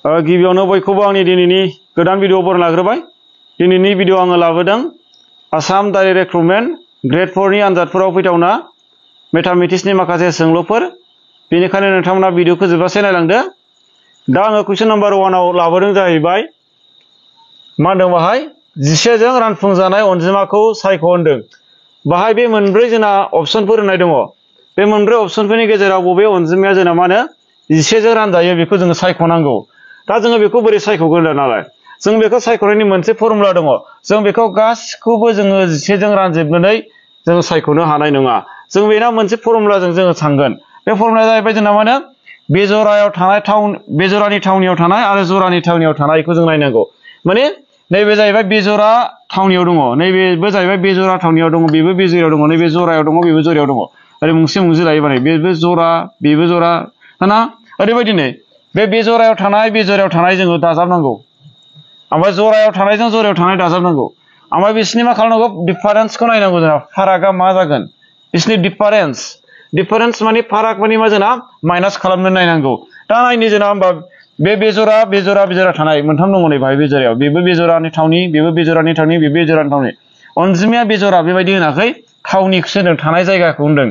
गिबियावनो बयखौबो आंनि दिनैनि गोदान भिडिअ बर लाग्रोबाय। दिनैनि भिडिअ आङो लाबोदों आसाम डाइरेक्ट रिक्रुटमेन्ट ग्रेड 4 नि आनजादफोराव फैथावना मेथामेटिक्सनि माखासे सोंलुफोर। बेनिखायनो नोंथांमोना भिडिअखौ जोबजासे नायलांदो। दा आङो कुइसन नाम्बार 1 आव लाबोदों जाहैबाय मा होनदों बाहाय 11 जों रानफुंजानाय अनजिमाखौ सायख' होनदों। बाहाय बे मोनब्रै जोंना अपसनफोर होनाय दङ। बे मोनब्रै अपसनफोरनि गेजेराव बबे अनजिमाया जोंना मा होनो 11 जों रानजायो बेखौ जोङो सायख'नांगौ। दा जोङो बेखौ बोरै सायख'गोन नालाय जों बेखौ सायख'नायनि मोनसे फर्मुला दङ। जों बेखौ गासिखौबो जोङो 11 जों रानजोबनानै जोङो सायख'नो हानाय नङा। जों बेना मोनसे फर्मुलाजों जोङो थांगोन। बे फर्मुलाया जाहैबाय जोंना मा होनो बेजरायाव थानाय बेजरानि थावनियाव थानाय आरो जरानि थावनियाव थानायखौ जों नायनांगौ। माने नैबे जाहैबाय बेजरा थावनियाव दङ, नैबेबो जाहैबाय बेजरा थावनियाव दङ, बेबो बेजरायाव दङ, नैबे जरायाव दङ, बेबो जरायाव दङ। ओरै मुंसे मुंसे लायो माने बेबो जरा बेबो जरा दाना ओरैबायदि नै बे बेजरायाव थानाय जोङो दाजाबनांगौ। ओमफ्राय जरायाव थानायजों जरायाव थानाय दाजाबनांगौ। ओमफ्राय बिसोरनि मा खालामनांगौ डिफारेन्सखौ नायनांगौ। जोंना फारागा मा जागोन बिसोरनि डिफारेन्स माने फाराग माने मा जोंना माइनास खालामनो नायनांगौ। दा नायनि जोंना होमबा बे बेजरा थानाय मोनथाम दङ नै बाहाय बेजरायाव, बेबो बेजरानि थावनि, बेबो बेजरानि थावनि, बेबो बेजरानि थावनि। अनजिमाया बेजरा बेबायदि होनाखै, थावनिखौसो होनदों, थानाय जायगाखौ होनदों।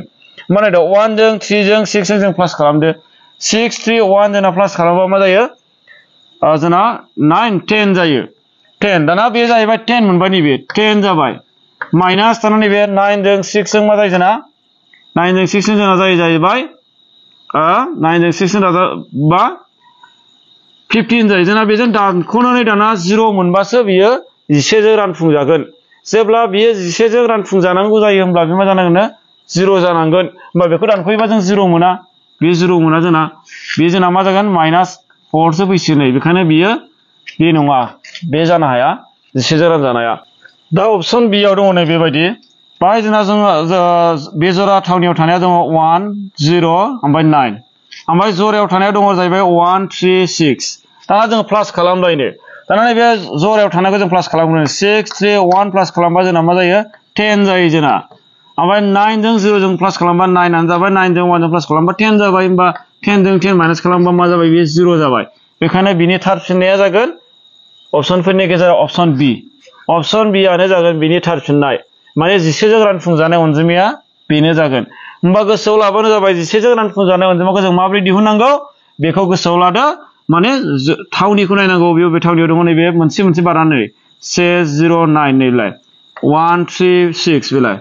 मा नायदो 1 जों 3 जों 6 जों जों प्लास खालामदो। 6 3 1 जोंना प्लास खालामबा मा जायो जोंना 9 10 जायो। 10 दाना बे जाहैबाय 10 मोनबाय, नैबे 10 जाबाय माइनास दाना नैबे 9 जों 6 जों मा जायो जोंना 9 जों 6 जों जोंना जाहैबाय 9 जों 6 जों दाजाबबा 15 जायो। जोंना बेजों दानख'नानै दाना 0 मोनबासो बियो 11 जों रानफुंजागोन। जेब्ला बियो 11 जों रानफुंजानांगौ जायो होमब्ला बे मा जानांगोन 0 जानांगोन। होमबा बेखौ दानख'योबा जों 0 मोना, बे 0 मोना जोंना, बे जोंना मा जागोन -4 सो फैसिगोन। बेखायनो बियो बे नङा, बे जानो हाया 11 जों रानजानाया। दा अपसन बि आव दङ नै बेबायदि, बाहाय जोंना बेजरा थावनियाव थानाया दङ 1 0 ओमफ्राय 9, ओमफ्राय जरायाव थानाया दङ जाहैबाय 1 3 6। दाना जोङो प्लास खालामलायनो, दाना नैबे जरायाव थानायखौ जों प्लास खालामगोन। 6 3 1 प्लास खालामबा जोंना मा जायो 10 जायो जोंना। ओमफ्राय 9 जों 0 जों प्लास खालामबा 9 आनो जाबाय, 9 जों 1 जों प्लास खालामबा 10 जाबाय। होमबा 10 जों 10 माइनास खालामबा मा जाबाय बेयो 0 जाबाय। बेखायनो बिनि थार फिननाया जागोन अपसनफोरनि गेजेराव अपसन बि। अपसन बि आनो जागोन बिनि थार फिननाय, माने 11 जों रानफुंजानाय अनजिमाया बेनो जागोन। होमबा गोसोआव लाबानो जाबाय 11 जों रानफुंजानाय अनजिमाखौ जों माबोरै दिहुननांगौ बेखौ गोसोआव लादो। माने थावनिखौ नायनांगौ, बबे थावनियाव दङ, नैबे मोनसे बारानै 6 0 9 नैलाय 1 3 6 बेलाय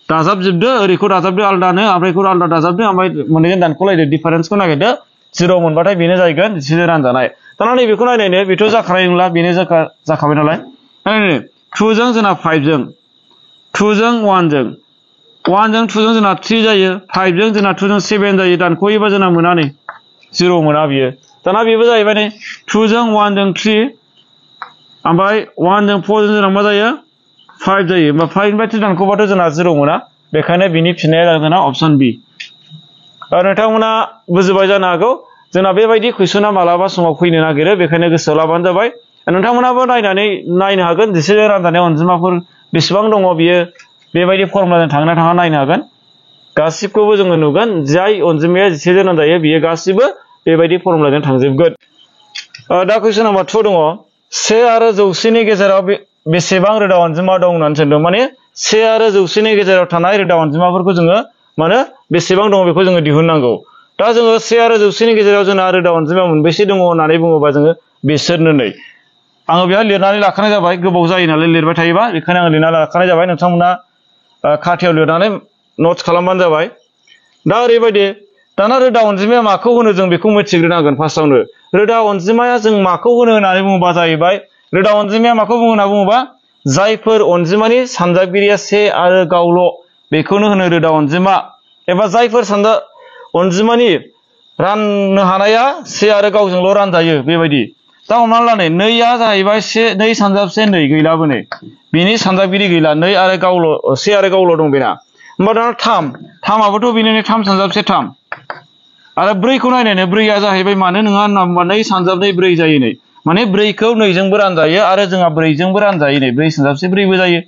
दाजाबजोबदो, ओरैखौ दाजाबदो आलदानो, ओमफ्राय बेखौ आलदा दाजाबदो, ओमफ्राय मोननैजों दानख'लायदो, डिफारेन्सखौ नागिरदो। 0 मोनबाथाय बेनो जाहैगोन 11 जों रानजानाय। दाना नैबेखौ नायनायनो, बेथ' जाखानाय नंला, बेनो जाखाबाय नालाय। नायनायनो 2 जों जोंना 5 जों, 2 जों 1 जों, 1 जों 2 जों जोंना 3 जायो, 5 जों जोंना 2 जों 7 जायो। दानख'योबा जोंना मोना, नै 0 मोना बियो। दाना बेबो जाहैबाय नै 2 जों 1 जों 3, ओमफ्राय 1 जों 4 जों जोंना मा जायो 5 जायो। होमबा 5 निफ्राय 3 दानख'बाथ' जोंना 0 मोना। बेखायनो बिनि फिननाया जागोन जोंना अपसन बि। नोंथांमोना बुजिबाय जानो हागौ। जोंना बेबायदि कुइसना मालाबा समाव फैनो नागिरो, बेखायनो गोसोआव लाबानो जाबाय। नोंथांमोनाबो नायनो हागोन 11 जों रानजानाय अनजिमाफोर बेसेबां दङ, बियो बेबायदि फर्मुलाजों थांना थाङा नायनो हागोन। गासिबखौबो जोङो नुगोन, जाय अनजिमाया 11 जों रानजायो बियो गासिबो बेबायदि फर्मुलाजों थांजोबगोन। दा कुइसन नाम्बार 2 दङ 1 आरो 100 नि गेजेराव बेसेबां रोदा अनजिमा दं होननानै सोंदों। माने 1 आरो 100 नि गेजेराव थानाय रोदा अनजिमाफोरखौ जोङो माने बेसेबां दङ बेखौ जोङो दिहुननांगौ। दा जोङो 1 आरो 100 नि गेजेराव जोंना रोदा अनजिमा मोनबेसे दङ होननानै बुङोबा जोङो बिसोरनो नै, आङो बेहाय लिरनानै लाखानाय जाबाय, गोबाव जायो नालाय लिरबाय थायोबा, बेखायनो आङो लिरनानै लाखानाय जाबाय। नोंथांमोना खाथायाव लिरनानै नट्स खालामबानो जाबाय। दा ओरैबायदि, दाना रोदा अनजिमाया माखौ होनो जों बेखौ मिथिग्रोनांगोन। फार्स्टआवनो रोदा अनजिमाया जों माखौ होनो होननानै बुङोबा जाहैबाय, रोदा अनजिमाया माखौ बुङो होनना बुङोबा जायफोर अनजिमानि सानजाबगिरिया 1 आरो गावल' बेखौनो होनो रोदा अनजिमा। एबा जायफोर अनजिमानि राननो हानाया 1 आरो गावजोंल' रानजायो बेबायदि। दा हमनानै ला नै 2 आ जाहैबाय 2 सानजाबसे 2 गैलाबो, नै बिनि सानजाबगिरि गैला, 2 आरो गावल' 1 आरो गावल' दं बेना। होमबा दाना 3 आबोथ' बेनिनो 3 सानजाबसे 3 आरो 4 खौ नायनायनो 4 आ जाहैबाय मानो नङा होनना बुंबा 2 सानजाबनै 4 जायो। नै माने 4 खौ 2 जोंबो रानजायो आरो जोंहा 4 जोंबो रानजायो। नै 4 सानजाबसे 4 बो जायो।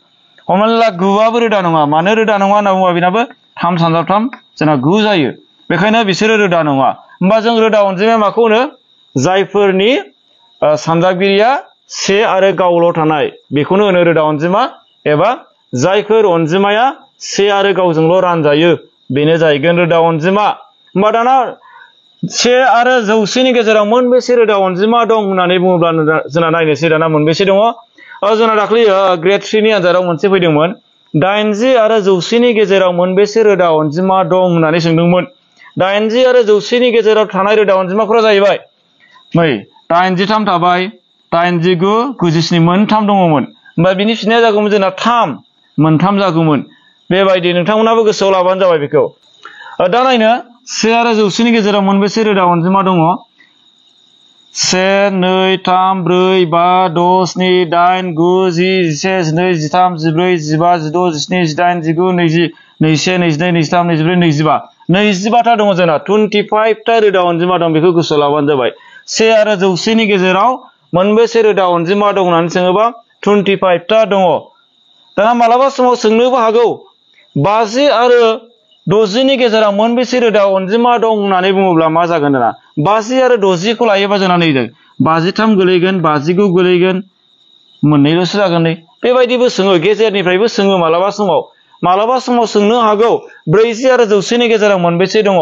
हमनानै ला 9 आबो रोदा नङा। मानो रोदा नङा होनना बुङोबा बेनाबो 3 सानजाब 3 जोंना 9 जायो। बेखायनो बिसोरो रोदा नङा। होमबा जों रोदा अनजिमाया माखौ होनो जायफोरनि सानजागिरिया से आरो गावल' थानाय बेखौनो होनो रोदा अनजिमा एबा जायफोर अनजिमाया से आरो गावजोंल' रानजायो बेनो जाहैगोन रोदा अनजिमा। होमबा दाना से आरो जौसेनि गेजेराव मोनबेसे रोदा अनजिमा दं होननानै बुङोब्ला जोंना नायनोसै दाना मोनबेसे दङ। जोंना दाख्लै ग्रेड 3 नि आनजादाव मोनसे फैदोंमोन 80 आरो जौसेनि गेजेराव मोनबेसे रोदा अनजिमा दं होननानै सोंदोंमोन। 80 आरो जौसेनि गेजेराव थानाय रोदा अनजिमाफोरा जाहैबाय 83 थाबाय 89 97 मोनथाम दङमोन। होमबा बिनि फिननाया जागौमोन जोंना 3 मोनथाम जागौमोन। बेबायदि नोंथांमोनाबो गोसोआव लाबानो जाबाय बेखौ। दा नायनो से आरो जौसेनि गेजेराव मोनबेसे रोदा अनजिमा दङ। 1 2 3 4 5 6 7 8 9 10 11 12 13 14 15 16 17 18 19 20 21 22 23 24 25 ta दङ जोंना 25 ta रोदा अनजिमा दं बेखौ गोसोआव लाबानो जाबाय। से आरो जौसेनि गेजेराव मोनबेसे रोदा अनजिमा दं होननानै सोङोबा 25 ta दङ। दाना मालाबा समाव सोंनोबो हागौ 50 आरो 60 नि गेजेराव मोनबेसे रोदा अनजिमा दं होननानै बुङोब्ला मा जागोन दाना 50 आरो 60 खौ लायोबा जोंना नै 53 गोलैगोन 59 गोलैगोन मोननैल'सो जागोन नै। बेबायदिबो सोङो गेजेरनिफ्रायबो सोङो मालाबा समाव सोंनो हागौ 40 आरो 100 नि गेजेराव मोनबेसे दङ।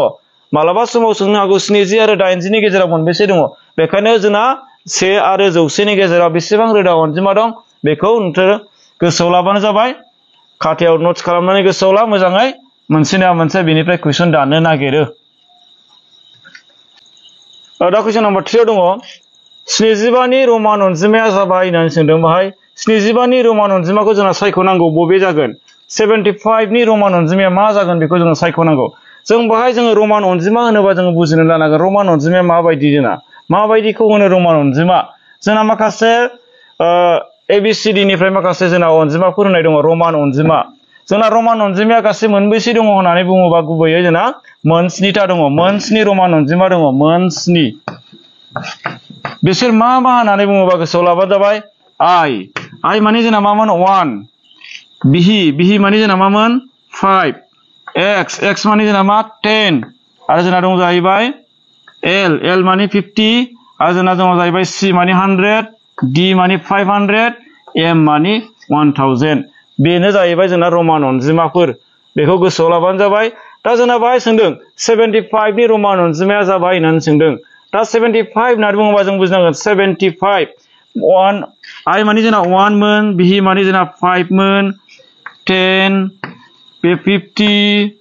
मालाबा समाव सोंनो हागौ 70 आरो 80 नि गेजेराव मोनबेसे दङ। बेखायनो जोंना 1 आरो 100 नि गेजेराव बेसेबां रोदा अनजिमा दं बेखौ नोंथाङा गोसोआव लाबानो जाबाय। खातायाव नोट्स खालामनानै गोसोआव ला मोजाङै मोनसे नङा मोनसे बेनिफ्राय कुइसन दानो नागिरो। दा कुइसन नम्बर 3 आव दङ 75 नि रमान अनजिमाया जाबाय होननानै सोंदों। बाहाय 75 नि रमान अनजिमाखौ जोंना सायख'नांगौ बबे जागोन। 75 नि रमान अनजिमाया मा जागोन बेखौ जोङो सायख'नांगौ। जों बाहाय जोङो रमान अनजिमा होनोबा जोङो बुजिनो लानांगोन रमान अनजिमाया माबायदि जोंना माबायदिखौ होनो रमान अनजिमा। जोंना माखासे ABCD निफ्राय माखासे जोंना अनजिमाफोर होनाय दङ रमान अनजिमा। जोंना रमान अनजिमाया गासै मोनबेसे दङ होननानै बुङोबा गुबैयै जोंना मोन 7 ta दङ। मोन 7 रमान अनजिमा दङ मोन 7। बिसोर मा होननानै बुङोबा गोसोआव लाबानो जाबाय I माने जोंना मामोन 1 बिहि माने जोंना मामोन 5 X माने जोंना मा 10 आरो जोंना दं जाहैबाय L माने 50 आरो जोंना दङ जाहैबाय C माने 100 D माने 500 M माने 1000 बेनो जाहैबाय जोंना रमान अनजिमाफोर। बेखौ गोसोआव लाबानो जाबाय। दा जोंना बाहाय सोंदों 75 नि रमान अनजिमाया जाबाय होननानै सोंदों। दा 75 होननानै बुङोबा जों बुजिनांगोन 75 I माने जोंना 1 मोन बिहि माने जोंना 5 मोन 10 बे 50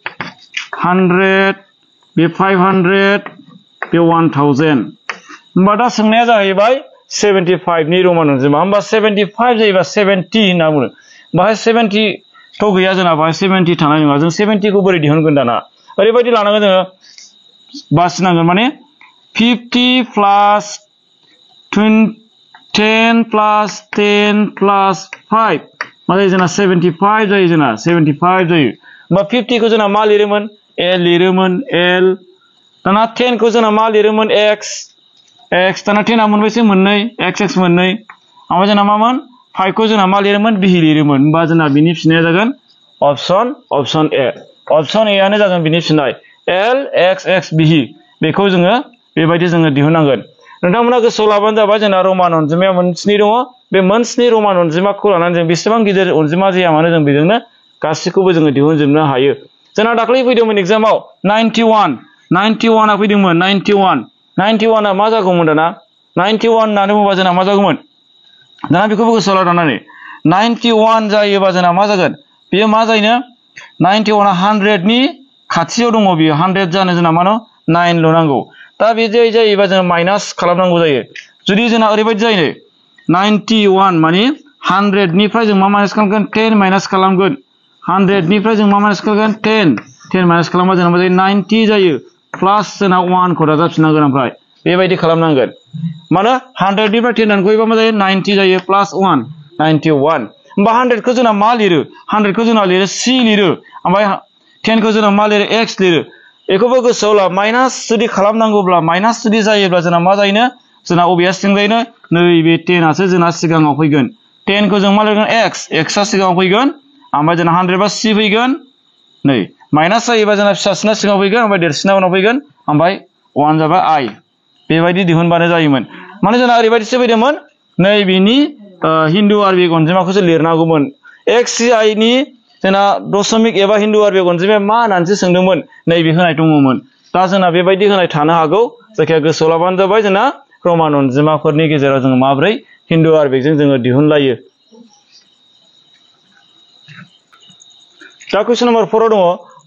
100 बे 500 बे 1000। होमबा दा सोंनाया जाहैबाय 75 नि रमान अनजिमा। होमबा 75 जायोबा 70 होनना बुङो। बाहाय 70 थ' गैया जोंना बाहाय 70 थानाय नङा। जों 70 खौ बोरै दिहुनगोन दाना ओरैबायदि लानांगोन जोङो बासिनांगोन माने 50 प्लास 10 प्लास 10 प्लास 5 मा जायो जोंना 75 जायो। जोंना 75 जायो। होमबा 50 खौ जोंना मा लिरोमोन L लिरोमोन L। दाना 10 खौ जोंना मा लिरोमोन X दाना 10 आ मोनबेसे मोननै X मोननै। ओमफ्राय जोंना मामोन 5 खौ जोंना मा लिरोमोन बिहि लिरोमोन। होमबा जोंना बिनि फिननाया जागोन ऑप्शन A। ऑप्शन A आनो जागोन बिनि फिननाय L X बिहि। बेखौ जोङो बेबायदि जोङो दिहुननांगोन। नोंथांमोना गोसोआव लाबानो जाबाय जोंना रमान अनजिमाया मोन 7 दङ। बे मोन 7 रमान अनजिमाखौ लानानै जों बेसेबां गिदिर अनजिमा जाया मानो जों बेजोंनो गासैखौबो जोङो दिहुनजोबनो हायो। जोंना दाख्लै फैदोंमोन एग्जामाव 91 आ फैदोंमोन 91 आ मा जागौमोन दाना 91 होननानै बुङोबा जोंना मा जागौमोन। दाना बेखौबो गोसोआव लानानै 91 जायोबा जोंना मा जागोन बेयो मा जायोनो 91 आ 100 नि खाथियाव दङ। बियो 100 जानो जोंना मा 9 ल' नांगौ। दा बे जायोबा जोङो माइनास खालामनांगौ जायो। जुदि जोंना ओरैबायदि जायो 91 माने 100 निफ्राय जों मा माइनास खालामगोन 10 माइनास खालामगोन। 100 निफ्राय जों मा माइनास खालामगोन 10 माइनास खालामबा जोंना मा जायो 90 जायो। प्लास जोंना 1 खौ दाजाबफिननांगोन। ओमफ्राय बेबायदि खालामनांगोन मानो 100 निफ्राय 10 दानख'योबा मा जायो 90 जायो प्लास 1 91। होमबा 100 खौ जोंना मा लिरो 100 खौ जोंना लिरो C लिरो। ओमफ्राय 10 खौ जोंना मा लिरो X लिरो। बेखौबो गोसोआव ला माइनास जुदि खालामनांगौब्ला माइनास जुदि जायोब्ला जोंना मा जायोनो जोंना अबेया सिगां जायोनो नैबे 10 आसो जोंना सिगाङाव फैगोन। 10 खौ जों मा लिरगोन X आ सिगाङाव फैगोन। ओमफ्राय जोंना 100 बा C फैगोन। नै माइनास जायोबा जोंना फिसासिना सिगाङाव फैगोन ओमफ्राय देरसिना उनाव फैगोन। ओमफ्राय 1 जाबाय I। बेबायदि दिहुनबानो जायोमोन। माने जोंना ओरैबायदिसो फैदोंमोन नैबेनि हिन्दु आरबिक अनजिमाखौसो लिरनांगौमोन XCI नि जोंना दशमिक एबा हिन्दु आरबिक अनजिमाया मा होननानैसो सोंदोंमोन नैबे होनाय दङमोन दा जोंना बेबायदि होनाय थानो हागौ जायखिया गोसोआव लाबानो जाबाय जोंना रमान अनजिमाफोरनि गेजेराव जोङो माब्रै हिन्दु आरबिकजों जोङो दिहुनलायो दा कुइसन नम्बर 4 आव दङ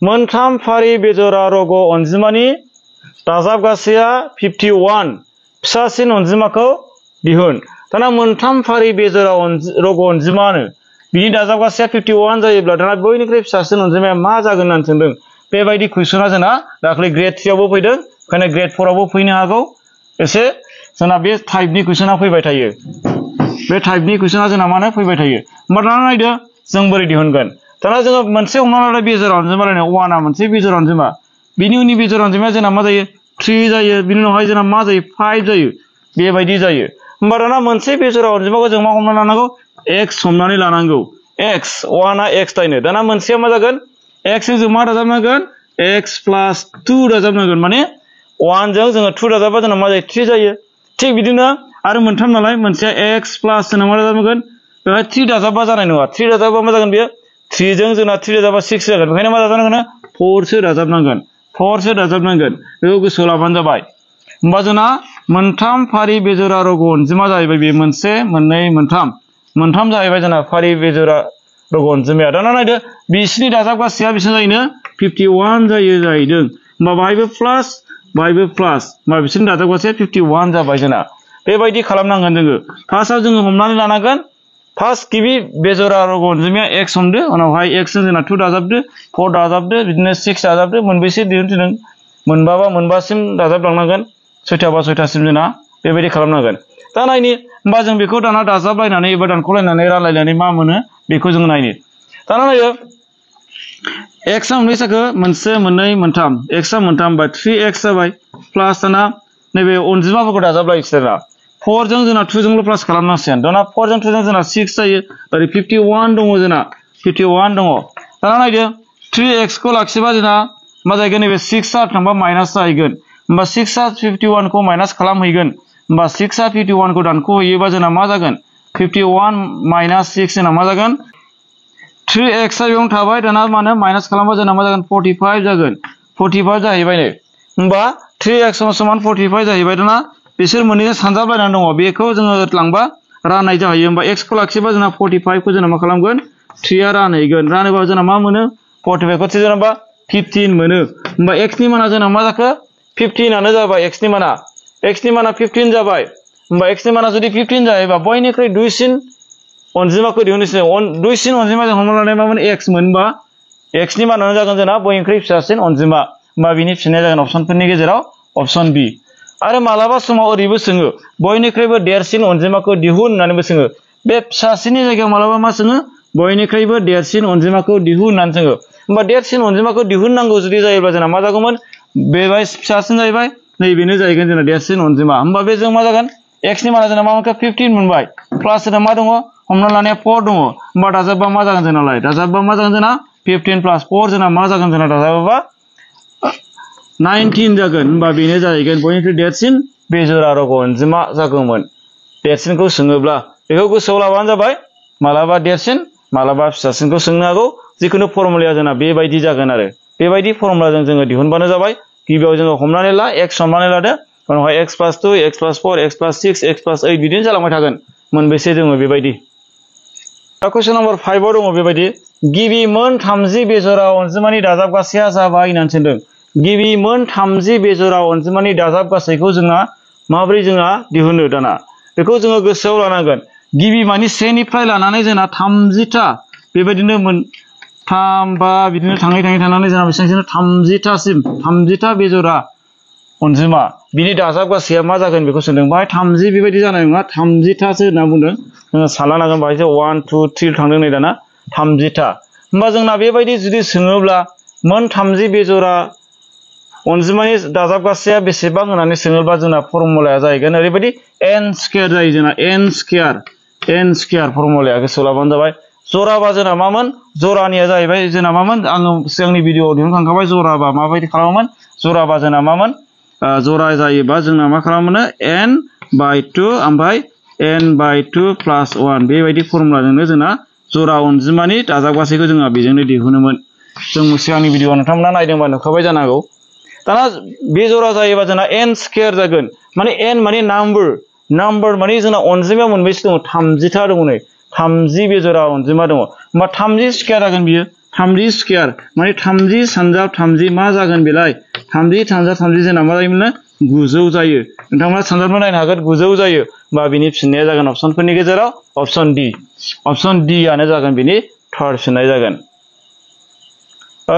मोनथाम फारि बेजरा रग अनजिमानि दाजाबगासैया 51 फिसासिन अनजिमाखौ दिहुन दाना मोनथाम फारि बेजरा रग अनजिमानो बिनि दाजाबगासैया 51 जायोब्ला दाना बयनिख्रुइ फिसासिन अनजिमाया मा जागोन होननानै सोंदों बेबायदि कुइसना जोंना दाख्लै ग्रेड 3 आवबो फैदों ओंखायनो ग्रेड 4 आवबो फैनो हागौ एसे जोंना बे टाइपनि कुइसना फैबाय थायो बे टाइपनि कुइसना जोंना माने फैबाय थायो होमबा दाना नायदो जों बोरै दिहुनगोन दाना जोङो मोनसे हमना लादो बेजर अनजिमा लायनो 1 आ मोनसे बेजर अनजिमा बिनि उननि बेजर अनजिमाया जोंना मा जायो 3 जायो बिनि उनावहाय जोंना मा जायो 5 जायो बेबायदि जायो होमबा दाना मोनसे बेजर अनजिमाखौ जों मा हमना लानांगौ x हमनानै लानांगौ x 1 आ x थायनो दाना मोनसेया मा जागोन x जों मा दाजाबनांगोन x + 2 दाजाबनांगोन माने 1 जों जोङो 2 दाजाबबा जोंना मा जायो 3 जायो थिग बिदिनो आरो मोनथाम नालाय मोनसेया x + जोंना मा दाजाबनांगोन बेवहाय 3 दाजाबबा जानाय नङा 3 दाजाबबा मा जागोन बेयो 3 जों जोंना 3 दाजाबबा 6 जागोन बेखायनो मा दाजाबनांगोन 4 सो दाजाबनांगोन बेखौ गोसोआव लाबानो जाबाय होमबा जोंना मोनथाम फारि बेजरा रग अनजिमा जाहैबाय बे मोनसे मोननै मोनथाम जाहैबाय जोंना फारि बेजरा रग अनजिमाया दाना नायदो बिसिनि दाजाबगासैया बेसेबां जायोनो 51 जायो जाहैदों होमबा बाहायबो प्लास होमबा बिसिनि दाजाबगासैया 51 जाबाय जोंना बेबायदि खालामनांगोन जोङो फार्स्टआव जोङो हमनानै लानांगोन फार्स्ट गिबि बेजरा रग अनजिमाया x हमदो उनावहाय x जों जोंना 2 दाजाबदो 4 दाजाबदो बिदिनो 6 दाजाबदो मोनबेसे दिहुनदों मोनबाबा मोनबासिम दाजाबलांनांगोन 6थाबा 6थासिम जोंना बेबायदि खालामनांगोन दा नायनि होमबा जों बेखौ दाना दाजाबलायनानै एबा दानख'लायनानै रानलायनानै मा मोनो बेखौ जों नायनि दाना नायो x आ मोनबेसे जाखो मोनसे मोननै मोनथाम x आ मोनथाम बा 3x जाबाय प्लास दाना नैबे अनजिमाफोरखौ दाजाबलायनोसै दाना 4 जों जोंना 2 जोंल' प्लास खालामनांसिगोन दाना 4 जों 2 जों जोंना 6 जायो ओरै 51 दङ जोंना 51 दङ दाना नायदो 3x खौ लाखिबा जोंना मा जाहैगोन नैबे 6 आ थांबा माइनास जाहैगोन होमबा 6 आ 51 खौ माइनास खालामहैगोन होमबा 6 आ 51 खौ दानख'हैयोबा जोंना मा जागोन 51 - 6 जोंना मा जागोन 3x आ बेयावनो थाबाय दाना माने माइनास खालामबा जोंना मा जागोन 45 जागोन 45 जाहैबाय नै होमबा 3x = 45 जाहैबाय दाना बिसोर मोननैजों सानजाबलायनानै दङ बेखौ जोङो लांबा राननाय जाहैयो होमबा x खौ लाखिबा जोंना 45 खौ जोंना मा खालामगोन 3 आ रानहैगोन रानोबा जोंना मा मोनो 45 खौ 3 रानबा 15 मोनो होमबा x नि माना जोंना मा जाखो 15 आनो जाबाय x नि माना 15 जाबाय होमबा x नि माना जुदि 15 जायोबा बयनिख्रुइ दुइसिन अनजिमाखौ दिहुननोसै दुइसिन अनजिमाजों हमना लानाय मामोन x मोनबा x नि मानानो जागोन जोंना बयनिख्रुइ फिसासिन अनजिमा होमबा बिनि फिननाया जागोन अप्शनफोरनि गेजेराव अप्शन बी आरो मालाबा समाव ओरैबो सोङो बयनिख्रुइबो देरसिन अनजिमाखौ दिहुन होननानैबो सोङो बे फिसासिननि जायगायाव मालाबा मा सोङो बयनिख्रुइबो देरसिन अनजिमाखौ दिहुन होननानै सोङो होमबा देरसिन अनजिमाखौ दिहुननांगौ जुदि जायोब्ला जोंना मा जागौमोन बेबाय फिसासिन जाहैबाय नैबेनो जाहैगोन जोंना देरसिन अनजिमा होमबा बे जों मा जागोन x नि माना जोंना मा मोनखो 15 मोनबाय प्लास जोंना मा दङ हमना लानाया 4 दङ होमबा दाजाबबा मा जागोन जोंनालाय दाजाबबा मा जागोन जोंना 15 + 4 जोंना मा जागोन जोंना दाजाबबा 19 जागोन होमबा बेनो जाहैगोन बयनिख्रुइ देरसिन बेजरा रग अनजिमा जागौमोन देरसिनखौ सोङोब्ला बेखौ गोसोआव लाबानो जाबाय मालाबा देरसिन मालाबा फिसासिनखौ सोंनो हागौ जिखुनु फर्मुलाया जोंना बेबायदि जागोन आरो बेबायदि फर्मुलाजों जोङो दिहुनबानो जाबाय गिबियाव जोङो हमनानै ला x हमनानै लादो उनावहाय x + 2 x + 4 x + 6 x + 8 बिदिनो जालांबाय थागोन मोनबेसे दङ बेबायदि दा कुइसन नम्बर 5 आव दङ बेबायदि गिबि मोन 30 बेजरा अनजिमानि दाजाबगासैया जाबाय होननानै सोंदों गिबि मोन 30 बेजरा अनजिमानि दाजाबगासैखौ जोंहा माबोरै जोंहा दिहुनो दाना बेखौ जोङो गोसोआव लानांगोन गिबि मानि 1 निफ्राय लानानै जोंना 30 ता बेबायदिनो 3 बा बिदिनो थाङै थानानै जोंहा बेसेबांसिम 30 तासिम 30 ता बेजरा अनजिमा बिनि दाजाबगासैया मा जागोन बेखौ सोंदों बाहाय 30 बेबायदि जानाय नङा 30 तासो होनना बुंदों जोङो सानलांनांगोन बाहायसो 1 2 3 थांदों नै दाना 30 ता होमबा जोंना बेबायदि जुदि सोङोब्ला मोन 30 बेजरा अनजिमानि दाजाबगासैया बेसेबां होननानै सोङोब्ला जोंना फर्मुलाया जाहैगोन ओरैबायदि n² जायो जोंना n² फर्मुलाया गोसोआव लाबानो जाबाय जराबा जोंना मामोन जरानिया जाहैबाय जोंना मामोन आङो सिगांनि भिडिअआव दिहुनखांखाबाय जराबा माबायदि खालामोमोन जराबा जोंना मामोन जरा जायोबा जोंना मा खालामो n by 2 ओमफ्राय n by 2 plus 1 बेबायदि फर्मुलाजोंनो जोंना जरा अनजिमानि दाजाबगासैखौ जोंहा बेजोंनो दिहुनोमोन जों सिगांनि भिडिअ नोंथांमोना नायदोंबा नुखाबाय जानांगौ दाना बे जरा जायोबा जोंना n स्क्वायर जागोन माने n माने नाम्बार माने जोंना अनजिमाया मोनबेसे दङ 30 दङ नै 30 बे जरा अनजिमा दङ होमबा 30 स्क्वायर जागोन बियो 30 स्क्वायर माने 30 सानजाब 30 मा जागोन बेलाय 30 सानजाब 30 जोंना मा जायोमोन 900 जायो नोंथांमोना सानजाबना नायनो हागोन 900 जायो होमबा बिनि फिननाया जागोन अपसनफोरनि गेजेराव अपसन D आनो जागोन बिनि थार फिननाय जागोन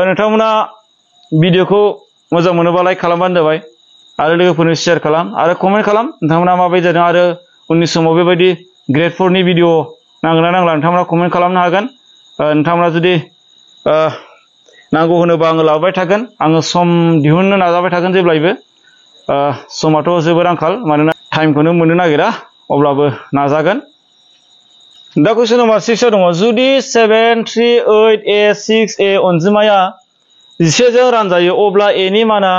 नोंथांमोना भिडिअखौ मोजां मोनोबा लाइक खालामबानो जाबाय आरो लोगोफोरनो शेयार खालाम आरो कमेन्ट खालाम नोंथांमोना माबायदि जादों आरो उननि समाव बेबायदि ग्रेड 4 नि भिडिअ नांगोना नांला नोंथांमोना कमेन्ट खालामनो हागोन नोंथांमोना जुदि नांगौ होनोबा आङो लाबोबाय थागोन आङो सम दिहुननो नाजाबाय थागोन जेब्लायबो समाथ' जोबोर आंखाल मानोना टाइमखौनो मोननो नागिरा अब्लाबो नाजागोन दा कुइसन नम्बर 6 आव दङ जुदि 738a6a अनजिमाया 11 जों रानजायो अब्ला a नि माना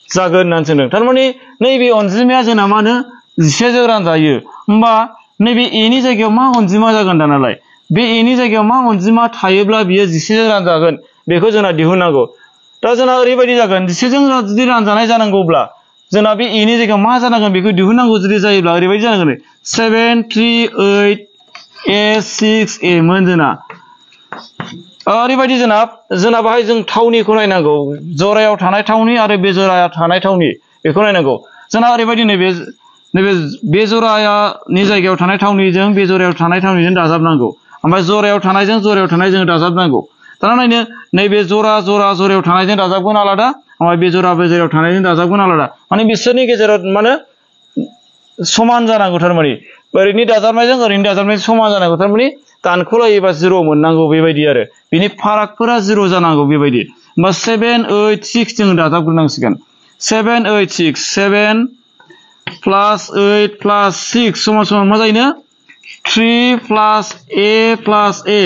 जागोन होननानै सोंदों थारमाने नैबे अनजिमाया जोंना मानो 11 जों रानजायो होमबा नैबे a नि जायगायाव मा अनजिमा जागोन दानालाय बे a नि जायगायाव मा अनजिमा थायोब्ला बियो 11 जों रानजागोन बेखौ जोंना दिहुननांगौ दा जोंना ओरैबायदि जागोन 11 जों जुदि रानजानाय जानांगौब्ला जोंना बे a नि जायगायाव मा जानांगोन बेखौ दिहुननांगौ जुदि जायोब्ला ओरैबायदि जानांगोन 738a6a मोन जोंना ओरैबायदि जोंना बाहाय जों थावनिखौ नायनांगौ जरायाव थानाय थावनि आरो बे जरायाव थानाय थावनि बेखौ नायनांगौ जोंना ओरैबायदि नैबे बे जरानि जायगायाव थानाय थावनिजों बे जरायाव थानाय थावनिजों दाजाबनांगौ ओमफ्राय जरायाव थानायजों दाजाबनांगौ दाना नायनो नैबे जरायाव थानायजों दाजाबगोन आलादा ओमफ्राय बे जरायाव थानायजों दाजाबगोन आलादा माने बिसोरनि गेजेराव माने समान जानांगौ थारमाने ओरैनि दाजाबनायजों समान जानांगौ थारमाने दानख'लायोबा 0 मोननांगौ बेबायदि आरो बिनि फारागफोरा 0 जानांगौ बेबायदि होमबा 786 जों दाजाबग्रोनांसिगोन 786 7 plus 8 plus 6 समान मा जायोनो 3 plus a plus a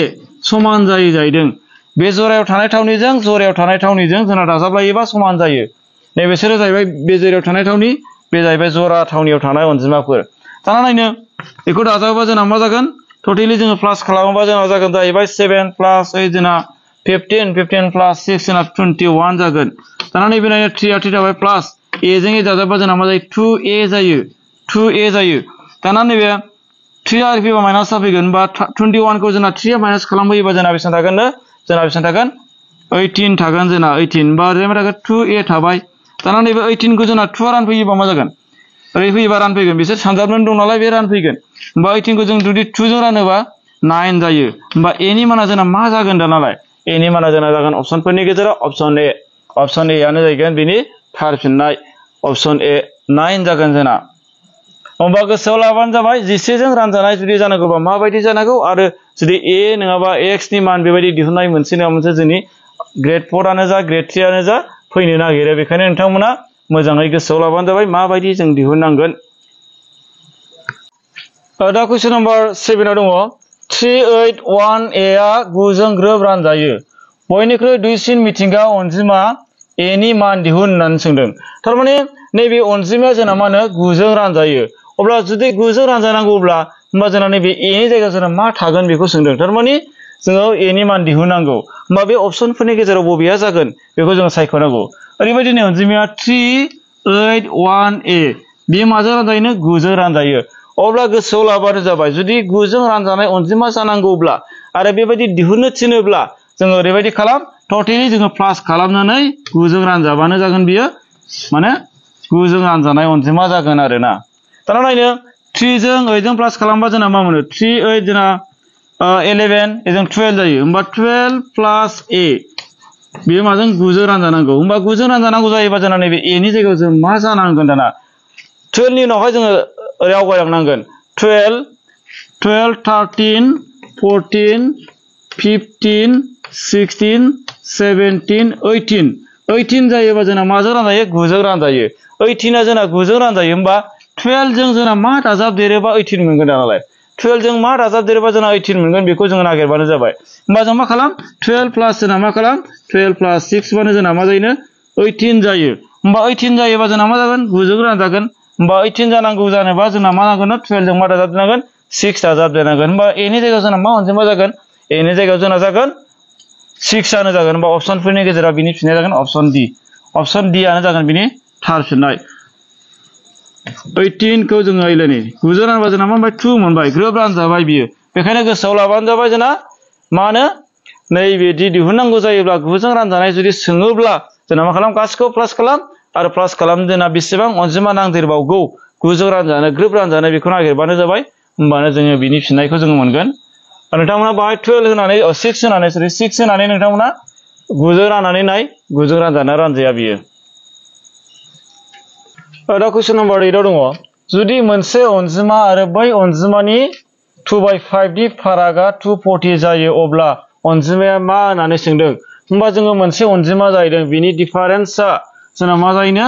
समान जायो जाहैदों बे जरायाव थानाय थावनिजों जोंना दाजाबलायोबा समान जायो नैबेसोरो जाहैबाय बे जरायाव थानाय थावनि बे जाहैबाय जरा थावनियाव थानाय अनजिमाफोर दाना नायनो बेखौ दाजाबोबा जोंना मा जागोन टटेलि जोङो प्लास खालामोबा जोंना जागोन जाहैबाय 7 plus 8 जोंना 15 plus 6 जोंना 21 जागोन दाना नैबे नायनो 3 आ 3 थाबाय प्लास a जों दाजाबबा जोंना मा जायो 2a जायो दाना नैबे 3 आ फैबा माइनास जाफैगोन बा 21 खौ जोंना 3 आ माइनास खालामबोयोबा जोंना बेसेबां थागोन 18 थागोन जोंना 18 बा ओरै मा थागोन 2a थाबाय दाना नैबे 18 खौ जोंना 2 आ रानफैयोबा मा जागोन ओरै फैयोबा रानफैगोन बिसोर सानजाबनानै दं नालाय बे रानफैगोन होमबा 18 खौ जों जुदि 2 जों रानोबा 9 जायो होमबा a नि माना जोंना मा जागोन दानालाय a नि माना जोंना जागोन अपसनफोरनि गेजेराव अपसन a आनो जागोन बिनि थार फिननाय अपसन a 9 जागोन जोंना होमबा गोसोआव लाबानो जाबाय 11 जों रानजानाय जुदि जानांगौबा माबायदि जानांगौ आरो जुदि a नङाबा x नि मान बेबायदि दिहुननाय मोनसे नङा मोनसे जोंनि ग्रेड 4 आनो जा ग्रेड 3 आनो जा फैनो नागिरो बेखायनो नोंथांमोना मोजाङै गोसोआव लाबानो जाबाय माबायदि जों दिहुननांगोन दा कुइसन नम्बर 7 आव दङ 381a आ 9 जों ग्रोब रानजायो बयनिख्रुइ दुइसिन मिथिंगा अनजिमा a नि मान दिहुन होननानै सोंदों थारमाने नैबे अनजिमाया जोंना मा होनो 9 जों रानजायो अब्ला जुदि 9 जों रानजानांगौब्ला होमबा जोंना नैबे a नि जायगायाव जोंना मा थागोन बेखौ सोंदों थारमाने जोङो a नि मान दिहुननांगौ होमबा बे अपसनफोरनि गेजेराव बबेया जागोन बेखौ जों सायख'नांगौ ओरैबायदिनो अनजिमाया 381a बेयो माजों रानजायो 9 जों रानजायो अब्ला गोसोआव लाबानो जाबाय जुदि 9 जों रानजानाय अनजिमा जानांगौब्ला आरो बेबायदि दिहुननो थिनोब्ला जोङो ओरैबायदि खालाम टटेलि जोङो प्लास खालामनानै 9 जों रानजाबानो जागोन बियो माने 9 जों रानजानाय अनजिमा जागोन आरोना दाना नायनो 3 जों 8 जों प्लास खालामबा जोंना मा मोनो 3 8 जोंना 11 एजों 12 जायो होमबा 12 plus a बेयो माजों 9 जों रानजानांगौ होमबा 9 जों रानजानांगौ जायोबा जोंना नैबे a नि जायगायाव जों मा जानांगोन दाना 12 नि उनावहाय जोङो ओरै आवगायलांनांगोन 12 13 14 15 16 17 18 जायोबा जोंना माजों रानजायो 9 जों रानजायो 18 आ जोंना 9 जों रानजायो होमबा 12 जों जोंना मा दाजाबदेरोबा 18 मोनगोन दानालाय 12 जों मा दाजाबदेरोबा जोंना 18 मोनगोन बेखौ जोङो नागिरबानो जाबाय होमबा जों मा खालाम 12 प्लास जोंना मा खालाम 12 प्लास 6 बानो जोंना मा जायो 18 जायो होमबा 18 जायोबा जोंना मा जागोन 9 जों रानजागोन होमबा 18 जानांगौ जानोबा जोंना मा नांगोन 12 जों मा दाजाबदेरनांगोन 6 दाजाबदेरनांगोन होमबा a नि जायगायाव जोंना मा अनजिमा जागोन a नि जायगायाव जोंना जागोन 6 आनो जागोन होमबा अपसनफोरनि गेजेराव बिनि फिननाया जागोन अपसन D आनो जागोन बिनि थार फिननाय 18 खौ जोङो इलेनि 9 जों रानबा जोंना मा मोनबाय 2 मोनबाय ग्रोब रानजाबाय बियो बेखायनो गोसोआव लाबानो जाबाय जोंना मा होनो नैबेदि दिहुननांगौ जायोब्ला 9 जों रानजानाय जुदि सोङोब्ला जोंना मा खालाम गासिखौबो प्लास खालाम आरो प्लास खालाम जोंना बेसेबां अनजिमा नांदेरबावगौ 9 जों रानजानो ग्रोब रानजानो बेखौ नागिरबानो जाबाय होमबानो जोङो बिनि फिननायखौ जोङो मोनगोन नोंथांमोना बाहाय 12 होनानै 6 होनानै सरि 6 होनानै नोंथांमोना 9 जों राननानै नाय 9 जों रानजाना रानजाया बियो दा कुइसन नम्बर 8 आव दङ जुदि मोनसे अनजिमा आरो बै अनजिमानि 2/5 नि फारागा 240 जायो अब्ला अनजिमाया मा होननानै सोंदों होमबा जोङो मोनसे अनजिमा जाहैदों बिनि डिफारेन्सआ जोंना मा जायोनो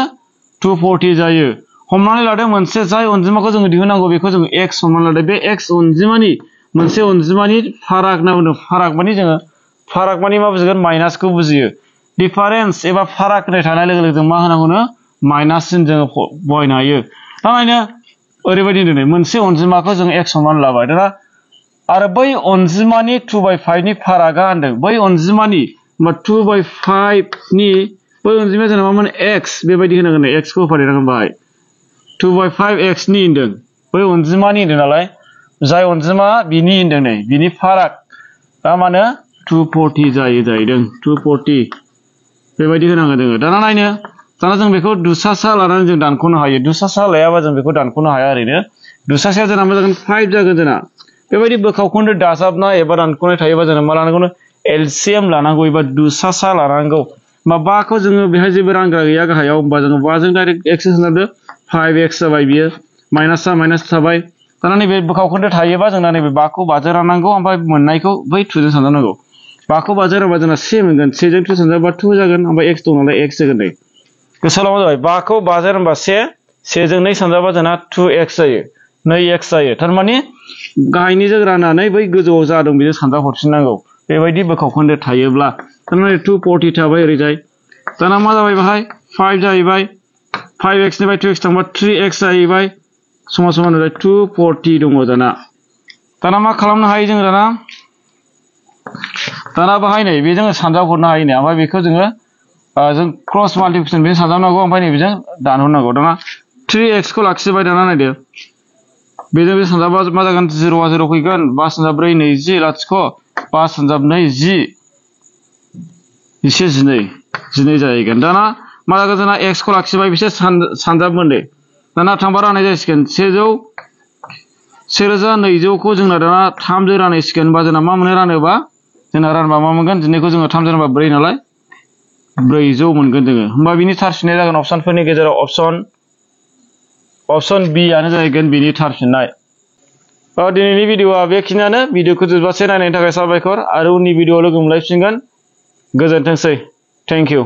240 जायो हमनानै लादो मोनसे जाय अनजिमाखौ जोङो दिहुननांगौ बेखौ जोङो x हमनानै लादो बे x अनजिमानि मोनसे अनजिमानि फाराग होनना बुङो फाराग माने जोङो फाराग माने मा बुजिगोन माइनासखौ बुजियो डिफारेन्स एबा फाराग होननाय थानाय लोगो लोगो जों मा होनांगौनो माइनास सिन जोङो बहायनो हायो थारमाने ओरैबायदि होनदों मोनसे अनजिमाखौ जों x हमनानै लाबाय दाना आरो बै अनजिमानि 2/5 नि फारागा होनदों बै अनजिमानि 2/5 नि बै अनजिमाया जोंना मामोन x बेबायदि होनांगोन x खौ होफादेरनांगोन बाहाय 2/5x नि होनदों बै अनजिमानि होनदों नालाय जाय अनजिमा बिनि होनदों नै बिनि फाराग दा माने 240 जायो जाहैदों 240 बेबायदि होनांगोन जोङो दाना नायनो दाना जों बेखौ दुसासा लानानै जों दानख'नो हायो दुसासा लायाबा जों बेखौ दानख'नो हाया ओरैनो दुसासाया जोंना मा जागोन 5 जागोन जोंना बेबायदि बोखावखोन्दो दाजाबनाय एबा दानख'नाय थायोबा जों मा लानांगौ एलसिएम लानांगौ एबा दुसासा लानांगौ होमबा 5 खौ जोङो बेहाय जेबो रानग्रा गैया गाहायाव होमबा जोङो 5 जों डाइरेक्ट x होनदो 5x जाबाय बियो माइनासआ माइनास थाबाय दाना नैबे बोखावखोन्दो थायोबा जोंना नैबे 5 खौ 5 जों राननांगौ ओमफ्राय मोननायखौ बै 2 जों सानजाबनांगौ 5 खौ 5 जों रानबा जोंना 3 मोनगोन 3 जों 2 सानजाबा 2 जागोन ओमफ्राय x दं नालाय x जागोन नै गोसोआव लाबानो जाबाय 5 खौ 5 जों रानबा 1 जों 2 सानजाबा जोंना 2x जायो 2x जायो थारमाने गाहायनिजों राननानै बै गोजौआव जा दं बेजों सानजाब हरफिननांगौ बेबायदि बोखावखोन्दो थायोब्ला थारमाने 240 थाबाय ओरैजाय दाना मा जाबाय बाहाय 5 जाहैबाय 5x निफ्राय 2x थांबा 3x जाहैबाय समान समान 240 दङ दाना मा खालामनो हायो जोङो दाना बाहाय नै बेजों सानजाब हरनो हायो नै ओमफ्राय बेखौ जोङो जों क्रस माल्टिप्लिकेसन बेजों सानजाबनांगौ ओमफ्राय नैबेजों दानहरनांगौ दाना 3x खौ लाखिबाय दाना नायदो बेजों बे सानजाबा मा जागोन 0 आ 0 फैगोन 5 सानजाब 4 20 लाथिख' 5 सानजाब 2 10 12 जाहैगोन दाना मा जागोन जोंना x खौ लाखिबाय बिसोर सानजाब मोनदे दाना थांबा राननाय जासिगोन 1200 खौ जोंना दाना 3 जों राननायसिगोन होनबा जोंना मा मोनो रानोबा जोंना रानबा मा मोनगोन दिनैखौ जोङो 3 जों रानबा 4 नालाय 400 मोनगोन जोङो होमबा बिनि थार फिननाया जागोन अपसनफोरनि गेजेराव अपसन बी आनो जाहैगोन बिनि थार फिननाय दिनैनि भिडिअआ बेखिनियानो भिडिअखौ जोबजासे नायनायनि थाखाय साबायखर आरो उननि भिडिअआव लोगो मोनलायफिनगोन गोजोनथोंसै थेंक इउ